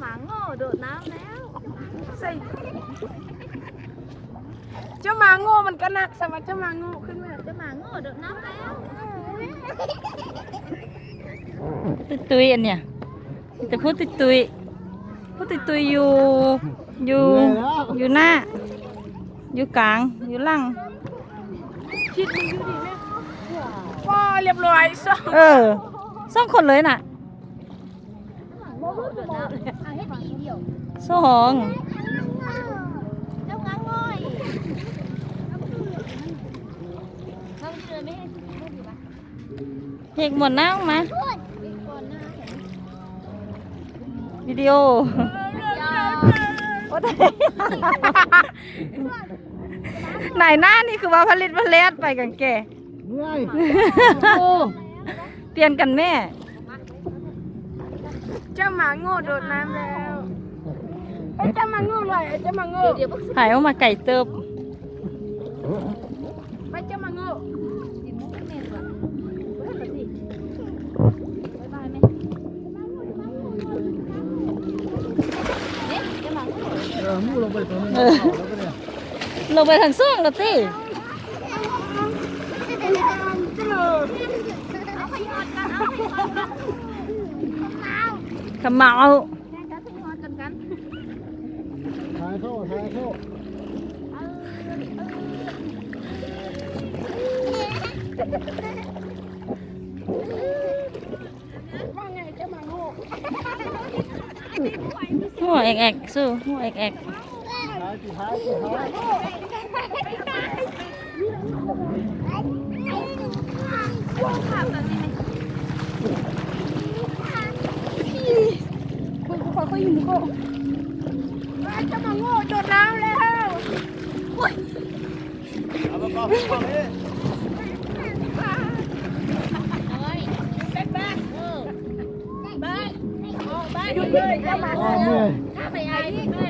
ໝາໂງ່ໂດດນ້ຳແລ້ວ ໃສ່ ເຈົ້າໝາໂງ່ມັນກໍໜັກ ສຳລັບເຈົ້າໝາໂງ່ຂຶ້ນມາ ເຈົ້າໝາໂງ່ໂດດນ້ຳແລ້ວ ຕຸ້ຍໆ ອັນເນີ້ຍ ມີແຕ່ຜູ້ຕຸ້ຍໆ ຜູ້ຕຸ້ຍໆ ຢູ່ ຢູ່ ຢູ່ໜ້າ ຢູ່ກາງ ຢູ່ຫຼັງ ຄິດມັນຢູ່ດີແມ່ ວ້າ ລຽບຮ້ອຍ ສອງ ເອີ ສອງຄົນເລີຍນະ. ສອງ ເຮັດໝົດນະ ມາ ວິດີໂອ ນາຍໜ້ານີ້ຄືວ່າຜະລິດຜະແລດໄປກັນແກ່ ເມື່ອຍ ໂອ້ ປ່ຽນກັນແມ່ ເຈົ້າໝາໂງ່ໂດດນ້ຳແລ້ວ ໄປເຈົ້າໝາໂງ່ລອຍ ໄປເຈົ້າໝາໂງ່ ຫາຍອອກມາໄກເຕີບ ໄປເຈົ້າໝາໂງ່ ບາຍບາຍແມ່ ເອີ ລົງໄປທາງສອງແລ້ວຕິ ຂະເໝົາ ຫົວແອກໆ ສູ້ ຫົວແອກໆ ເຈົ້າໝາໂງ່ໂດດນ້ຳແລ້ວ ຢຸດເລີຍ ເຈົ້າໝາໂງ່ ເມື່ອຍ ຖ້າໄປໄອແມ່